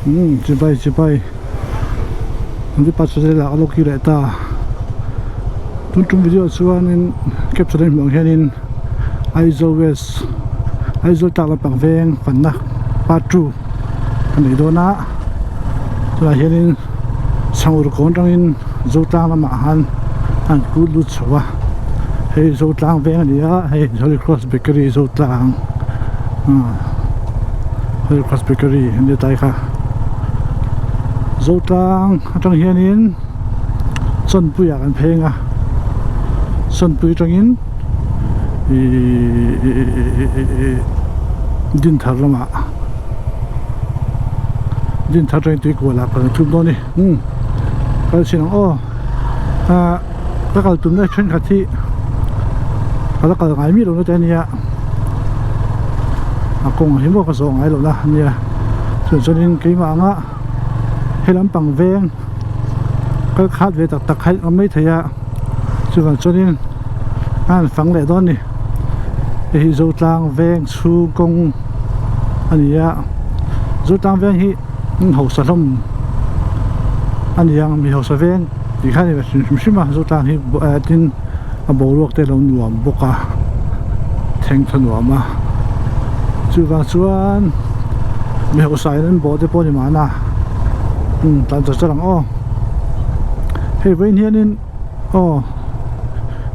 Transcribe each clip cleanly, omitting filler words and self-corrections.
Umm chibai chibai Mipa chu zela a lo kir leh ta tun tum video ah chuanin caption a inhmuh ang hianin Aizawl west Aizawl tlak lampang veng fanna part 2 a nei dawn a tunah hianin chhangur kawn atangin Zotlang lamah khan a han kut lut chho a hei Zotlang veng a ni a hei Holy Cross Bakery Zotlang ah Holy Cross Bakery a ni tlai kha Zotlang atang hianin Chawnpui ah kan pheng a Chawnpui atangin ihh Dinthar lamah Dinthar atangin Tuikual ah kan thum dawn a ni umm kal chhin ang aw ah ka kal tumna thenkhat hi ka la kal ngai miah lo na te ania a kawng hi maw ka zawh ngai loh na ania chuan chuanin keimah anga he lampang veng kal khat ve tak tak kha a awm maithei a chuvang chuanin a han fang leh dawn a ni hei hi Zotlang veng chhung kawng a ni a Zotlang veng hi hausa hlawm a ni ang mi hausa veng tih kha a ni ve hrim hrim a Zotlang hi tin a boruak te a lo nuam bawk a thleng tha nuam a chuvang chuan mi hausa in an bawh te pawh a ni mahna umm tlan char char ang aw hei vawiin hianin aw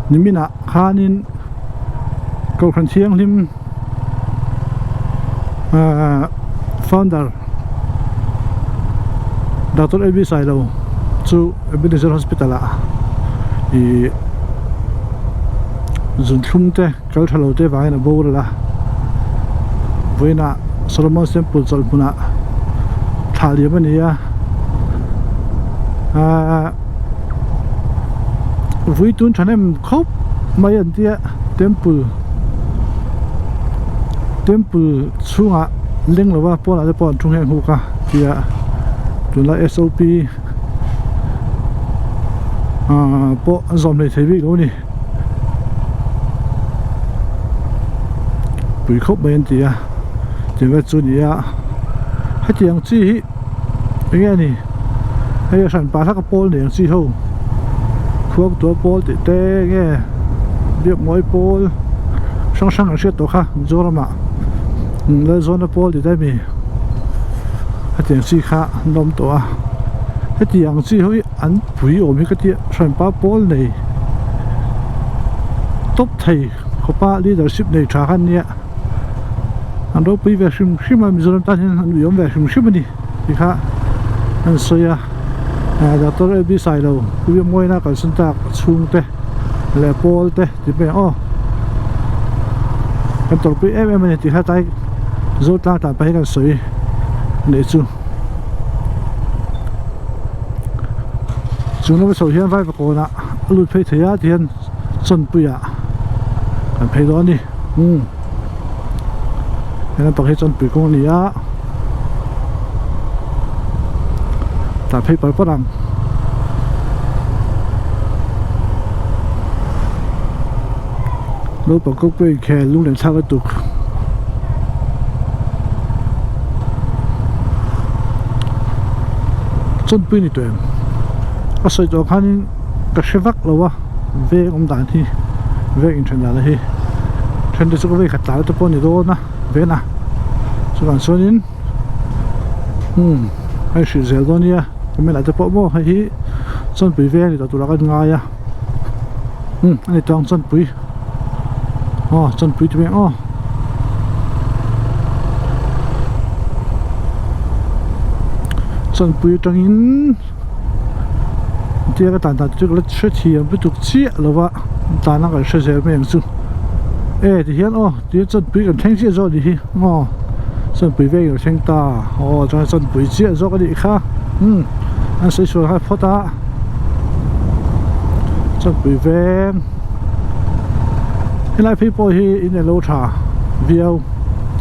niminah khanin kohhran thianghlim ahh founder Doctor A B Sailo chu Ebenezer Hospital ah ih zunthlum te kal tha lo te vangin a boral a vawiinah Solomon Temple chawlh hmunah thlah liam a ni a ahh vui tun thahnem khawp mai an tia temple temple chhungah leng lova pawnah te pawh an thu nghek nghuk a tia tunlai S O P ahh pawh an zawm hlei thei bik lo a ni pui khawp mai an ti a tiang chu a ni a hetiang chi hi eng nge a ni hei a hran pah hlak a pawl nei ang chi ho khuangtuah pawl tih te nge biakmawi pawl hrang hrang an hriat tawh kha Mizoramah Lalzawna pawl tih te a mi hetiang chi kha an awm tawh a hetiang chi ho hi an pui awm hi ka tia hranpa pawl nei tawp thei khawpa leadership nei tha kha an nia an ropui ve hrim hrim a Mizoram tan hian an uiawm ve hrim hrim a ni tih kha an sawi a Doctor A B Sailo Pu Biakmawina kalsan tak chhungte leh pawl te tih pawh hi aw kan tawrhpui em em a ni tih kha tlai Zotlang tlan pah hi kan sawi leh chu chung lama chho hian Vaivakawnah a lut phei thei a tihian Chawnpuiah kan phei dawn a ni umm he lampang hi Chawnpui kawng a ni a tah phei par par ang naupang kawngpui inkhel lunglen thlak lutuk Chawnpui ni tawh em a sawi tawh khanin ka hre vak lo a. Veng awm dan hi veng inthen dan hi then te chu ka vei khat tlai te pawh a ni dawn a ven a chuvang chuanin umm hei hril zel dawn nia comment ah te pawh maw hei hi chawnpui veng a ni tawh turah ka ngai a umm a ni tawh ang chawnpui aw chawnpui ti mai ang aw. Chawnpui atangin. Tiang a tan dan chu ka la hre thiam lutuk chiah lo va tan a kan hre zel mai ang chu e ti hian aw ti chawnpui kan thleng chiah zawk a nih hi aw chawnpui veng in a thleng ta aw chuan chawnpui chiah zawk a nih kha umm an sawi sual nghal phawt a chawnpui veng helai phei pawh hi in elo tha viau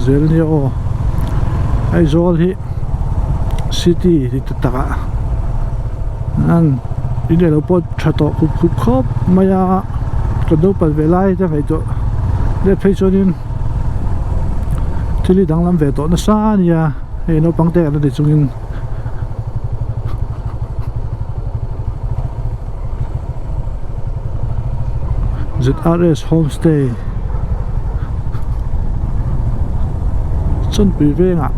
zel ania aw Aizawl hi. City ti ta tak ah an in leh lo pawh tha tawh khup khup khawp mai a ka naupang ve lai te ngaihtuah let phei chuanin thil hi danglam ve tawh nasa a nia hei naupang te kan la ti chungin. ZRS Homestay Chawnpui vengah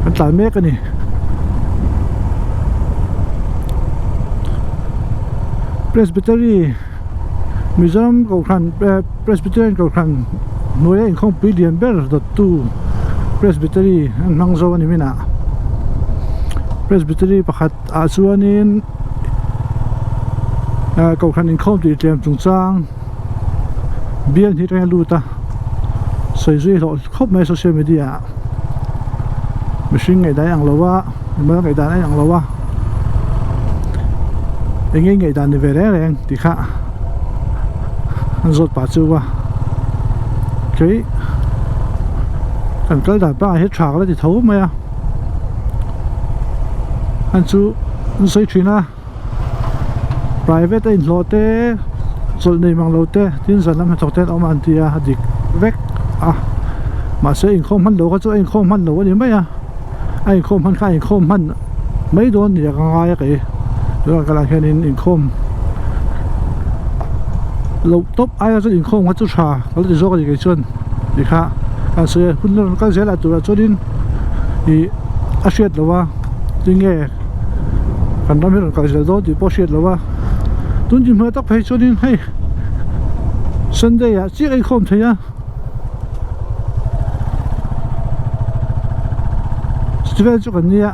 kan tlan mek a ni. Presbytery Mizoram Kohhran eh Presbyterian Kohhran hnuaia inkhawmpui lian ber dawttu Presbytery an hmang zo a ni minah Presbytery pakhat ah chuanin eh Kohhran inkhawm tih tlem chungchang bial hnih atangin a lut a sawi zui hlawh khawp mai social media ah mihring ngaihdan a ang lo a mimal ngaihdan a inang lo a eng nge ngaihdan ni ve reng reng tih kha an zawt pah chu a kei kan kal dan pangah hian tha ka la ti tho mai a an chu an sawi thin a private a inhlawh te chawlh nei mang lo te tin zan lam hnathawk te an awm a an ti a a dik vek a mahse inkhawm hman lo kha chu a inkhawm hman lo a ni mai a. A inkhawm hman kha a inkhawm hman mai dawn ni a ka ngai a kei tunah ka lah hianin inkhawm loh tawp aia chuan inkhawm kha chu tha ka la ti zawk a ni kei chuan ti kha an sawi a hun rawn kal zel ah turah chuanin ih a hriat loh a tinge kan ram hi rawn kal zel dawn tih pawh a hriat loh a tun dinhmun ah tak phei chuanin hei sunday ah chiah a inkhawm thei a. Chuti vel chu kan nia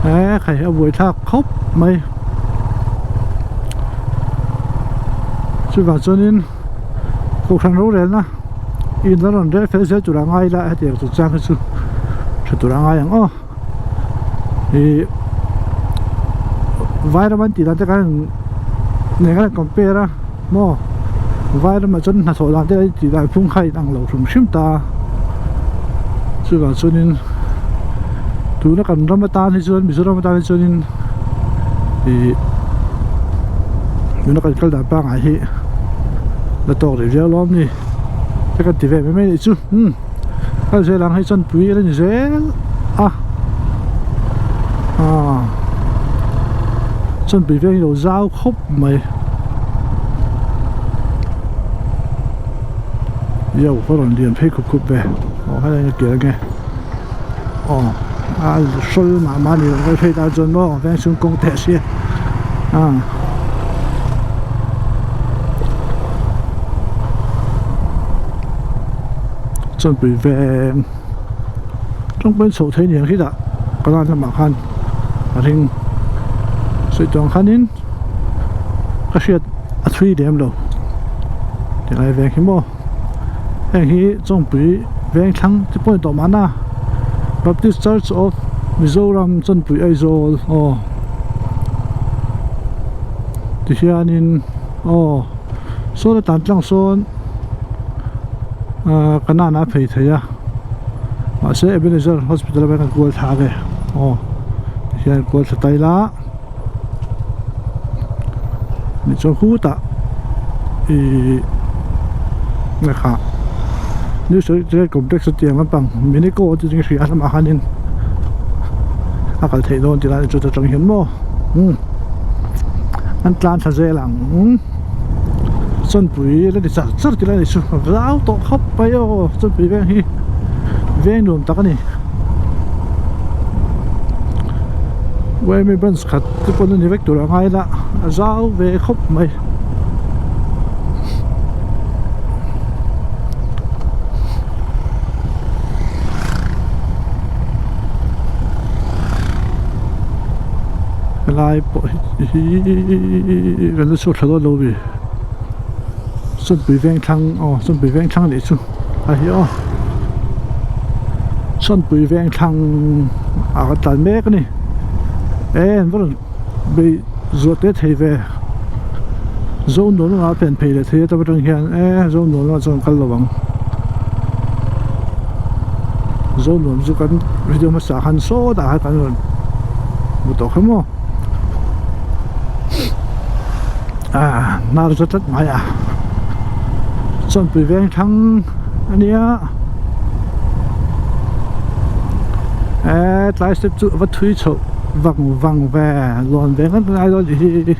eh khai a buai thlak khawp mai chuvang chuanin kohhran rorelna in la rawn rel fel zel tur a ngai ila hetiang chu chang hi chu tha tur a ngai ang aw ih vairam an tih dan te khan nen khan compare a. Maw vai ramah chuan hnathawh dan te tih dan phung kha a inang lo hrim hrim ta a chuvang chuanin tuna kan ram atan hi chuan Mizoram atan hi chuanin ih tuna kan kal dan pangngai hi la tawk rih viau lawm ni te kan ti ve mai mai anih chu umm kal zel ang hei chuan pui a la ni zel a aaa chuan pui veng hi lo zau khawp mai yo ka rawn lian phei khup khup ve aw helai a kir ange aw a hrawl mah mah a ni lo kal phei tan chuan maw veng chhung kawng teh sia a chuan pui veng tawng pawhin chhoh theih a ni ang khi tah kalan lamah khan a ring sawi tawng khanin. Ka hriat a thui lem lo tilai veng hi maw heng hi Chawngpui veng thlang te pawh a ni tawh mahna Baptist Church of Mizoram Chawnpui Aizawl aw tihianin aw sawn a tan tlang sawn ahh kanan a phei thei a mahse Ebenezer Hospital a kan kual thla ve aw tihian kual thla ta ila. Ni chuan khutah ihh lehkha new secretariat complex a tiang lampang minico te chu ka hria a lamah khanin a kal theih dawn tilai chu ta tang hian maw umm an tlan thla zel ang chawnpui la ti char char tilai ni chu a zau tawh khawp mai aw chawnpui veng hi veng nuam tak a ni. Yma branch khat te pawn a ni vek tur a ngai la a zau ve khawp mai. Helai pawh hi kan la chhuak thla dawn lo mi Chawnpui veng thlang aw Chawnpui veng thlang anih chu a hi aw. Chawnpui veng thlang ah ka tlan mek a ni e an va rawn bei zuah te thei ve Zonuam lamah a pen phei leh thei a tam atang hian e Zonuam lamah chuan kal lo ang Zonuam chu kan video hmasa khan sawtah khan kan rawn hmu tawh kha maw ah hnar za tlat mai a Chawnpui veng thlang a nia eh tlai step chu a va thui chhoh vang vang ve lawn ve ngawt ngai dawn tih hi.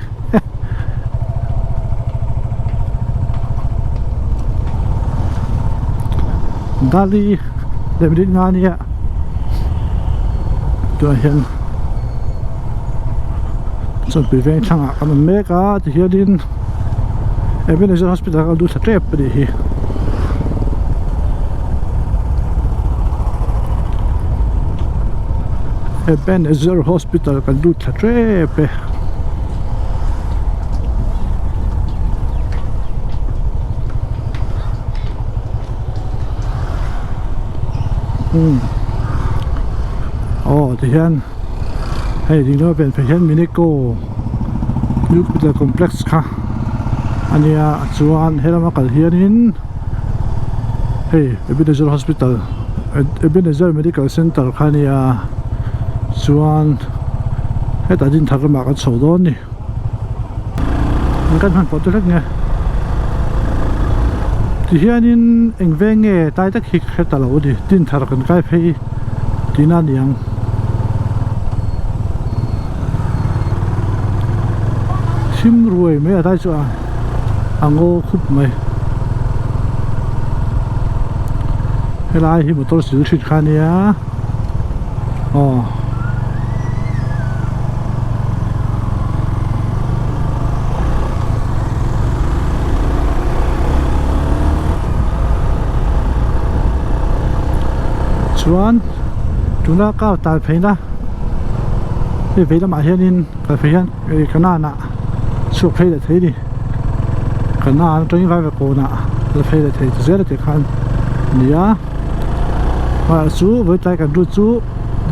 Dali leh minute nga nia tunah hian chawnpui veng thlangah kan awm mek a tihianin Ebenezer hospital kha a duh thla tep a nih hi. Ebenezer hospital kan lut thla tep e. Umm aw tihian hei ding lama pian phei hian Minico New Capital Complex kha a nia chuan helama kal hianin hei Ebenezer Hospital Ebenezer Medical Center kha a nia chuan hetah Dinthar lamah kan chho dawn a ni. Kan hman pawh te hlek nge tihianin eng veng nge tlai tak hi ka hre ta lo a ni tin thar kan kai phei tihna a ni ang. Thim ruai mai a tlai chu a a ngaw khup mai helai hi motor sil thin kha a nia aw. Chuan tuna car tal pheina hei vei lamah hianin kal phei hian ih kanan ah chhuak phei leh thei a ni kanan atangin vai vakawnah la phei leh thei ta zel a tih khan a ni a ah chu vawitlai kan lut chu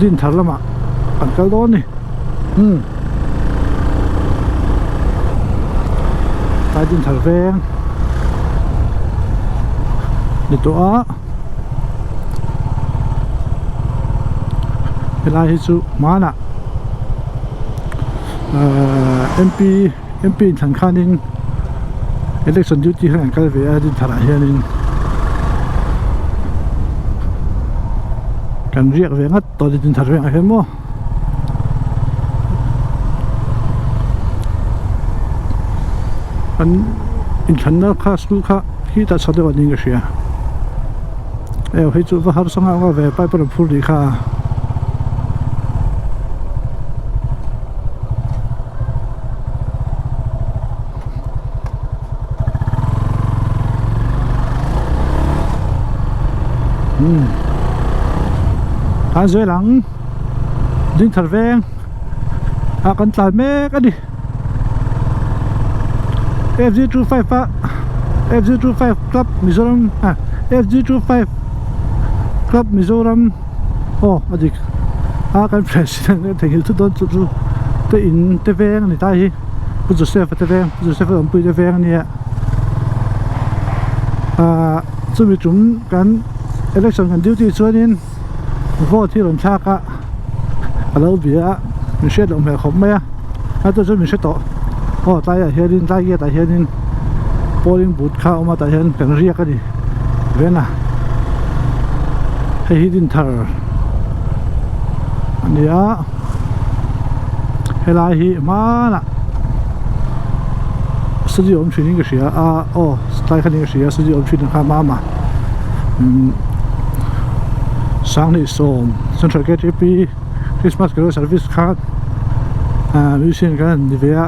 Dinthar lamah kan kal dawn a ni. Umm tlai din thar veng ni tawh a helai hi chu hmanah ahh mp mp inthlan khanin election duty khan an kal ve a din tharah hianin kan riak ve ngat tawh a ni din thar vengah hian maw. An inthlanna kha school kha khi tah chho deuh a niin ka hria eo hei chu va harsa nghal nghal ve pipe a rawn phur nih kha. Umm khan zel ang. Dinthar veng ah kan tlai mek a ni F G 25 a F G 25 club Mizoram ah F G 25 club Mizoram aw a dik a kan president a theihnghilh thut dawn chu chu te in te veng a ni ta hi Pu Joseph a te veng Pu Joseph a awmpui te veng a nia ah chumi tum kan election kan duty chuanin. Vote hi rawn thlak a a lo bia a min hriat loh hmel khawp mai a a chu chu min hre tawh aw tlaiah hianin tlai gate ah hianin polling booth kha a awm a tah hian kan riak a ni vena hei hi dinthar a ni a helai hi hmanah studio awm thin in ka hria a aw tlai khan in ka hria studio awm thin ang kha mama. umm sanghnih sawm central ktp christmas carol service kha ah musician kan han ni ve a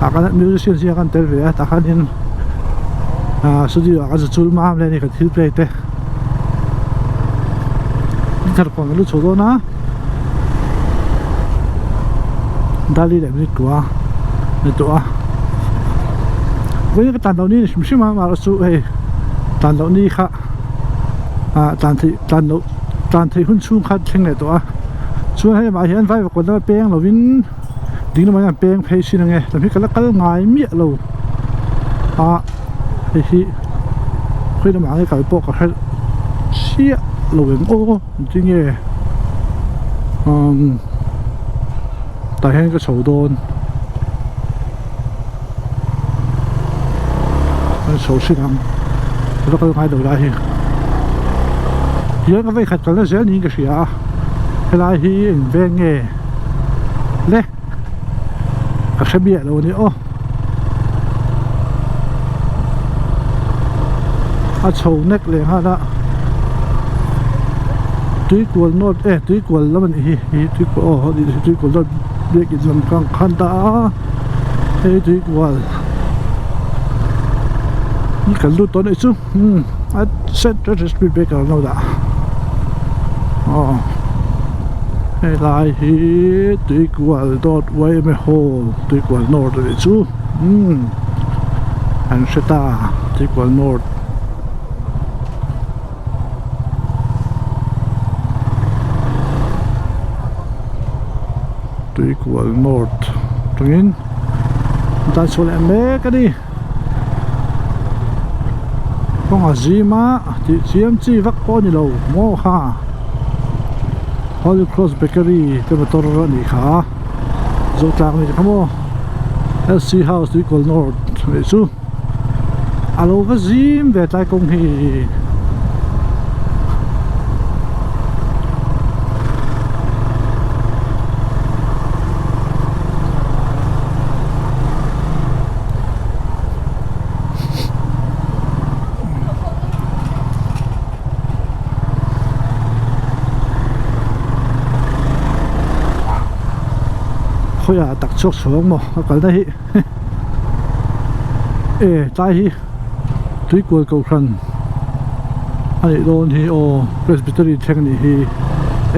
ah kan musician zingah kan tel ve a tah khanin ah studio ah kan za chul mam le a ni kan thil play te thar kawn a lu chho dawn a dali leh minute kua ni tawh a vawiin ka tan loh ni hrim hrim a mahse chu hei tan loh ni kha ah tlan theih tlan loh tlan theih hun chhung kha thleng leh tawh a chuan hei amah hian vai vakawn lama peng lovin ding lamah hian an peng phei thin ang e lam hi ka la kal ngai miah lo a hei hi khawi lamah nge kal pawh ka hre chiah lo em aw. Tinge umm tah hian ka chho dawn ka chho hring ang ka la kal ngai lo lai hi tihian ka vei khat kalna zel niin ka hria a helai hi eng veng nge le ka hre miah lo a ni aw a chho nek leh nghal a. Tuikual north e tuikual lam a nih hi hi tuikual aw a nih hi tuikual north biakin lam kang khan ta a hei tuikual hi kan lut tawh a nih chu umm a set a speed breaker an lo dah aw helai hi tuikual dot yma hall tuikual north a nih chu umm an hre ta tuikual north. Tuikual north tangin an tan chhuah leh mek a ni kawng a zim a tih chiam chi vak pawh a ni lo maw kha Holy Cross Bakery te motor a nih kha Zotlang a ni kha maw L C House Tuikual north a nih chu. A lo va zim ve tlai kawng hi. Khawiah tak chhuak chhuak maw a kalna hi. E tlai hi tuikual kohhran a nih dawn hi aw presbytery thleng a nih hi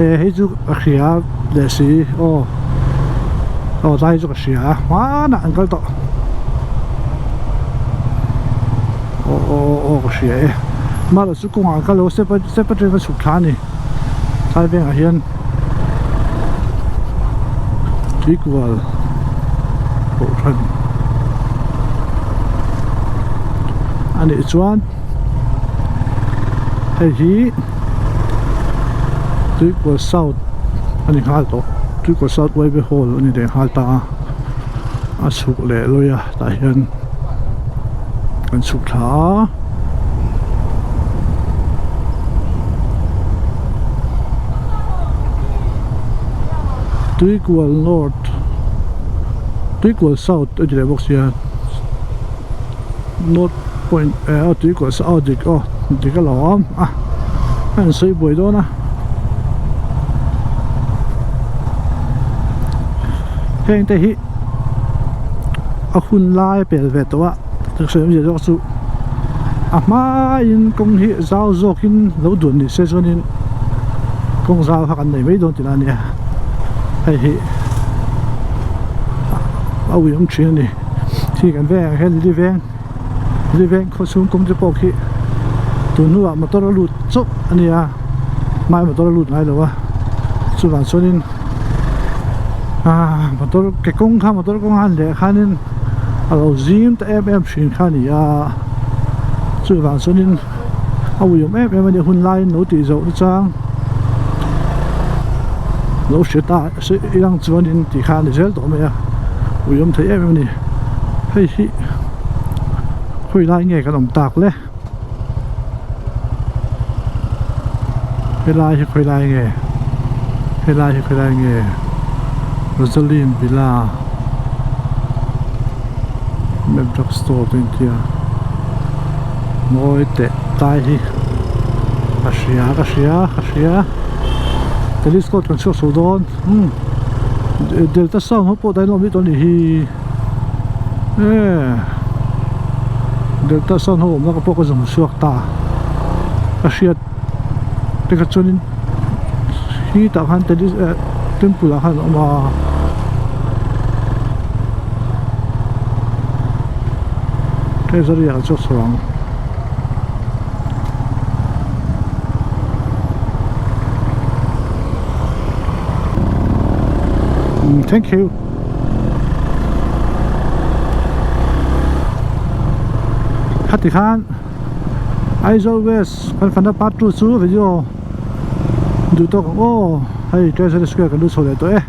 e hei chu ka hria leh si aw aw tlai hi chu ka hria hmanah an kal tawh aw aw aw ka hria e mahla chu kawngah an kal lo step step atangin ka chhuk thla a ni tlai vengah hian. Tuikual kohhran a nih chuan hei hi Tuikual South a ni nghal tawh Tuikual South Y B Hall a ni leh nghal ta a a chhuk leh lawi a tah hian kan chhuk thla a. Tuikual North Tuikual South a ti leh bawk sia North Point eh a Tuikual South aw dik aw dik a lo awm a a insawi buai dawn a heng te hi a hun lai a pel ve tawh a sawi awmzia zawk chu a hmain kawng hi zau zawkin lo duan ni se chuanin kawng zau kha kan nei mai dawn tihna a nia hei hi a ui awm thin a ni khi kan vengah hian lili veng lili veng khaw chhung kawng te pawh khi tun hnuah motor a lut chauh a nia hmai motor a lut ngai lo a chuvang chuanin. Ah motor ke kawng kha motor kawng a han leh khanin a lo zim ta em em thin kha a ni a chuvang chuanin a uiawm em em a ni hun laiin lo tih zawh nachang lo hre ta se ilang chuanin ti kha a ni zel tawh mai a uiawm thei em em a ni hei hi khawi lai nge kan awm tak le. Helai hi khawilai nge helai hi khawilai nge Rosaline Villa Map Drug Store te intia ngawi teh tlai hi ka hria ka hria ka hria telescope kan chhuak chho dawn umm Delta sound ho pawh dai an awm rih tawh a nih hi. Eee Delta sound ho awmna ka pawh ka zawng chhuak ta ka hriat te kha chuanin khi tah khan eh temple ah khan a awm a treasury ah chuan chho ang. Thank you. Khati khan Aizawl West kan fana part 2 chu video duh tawk ang aw hei Treasury Square kan lut chho leh tawh e.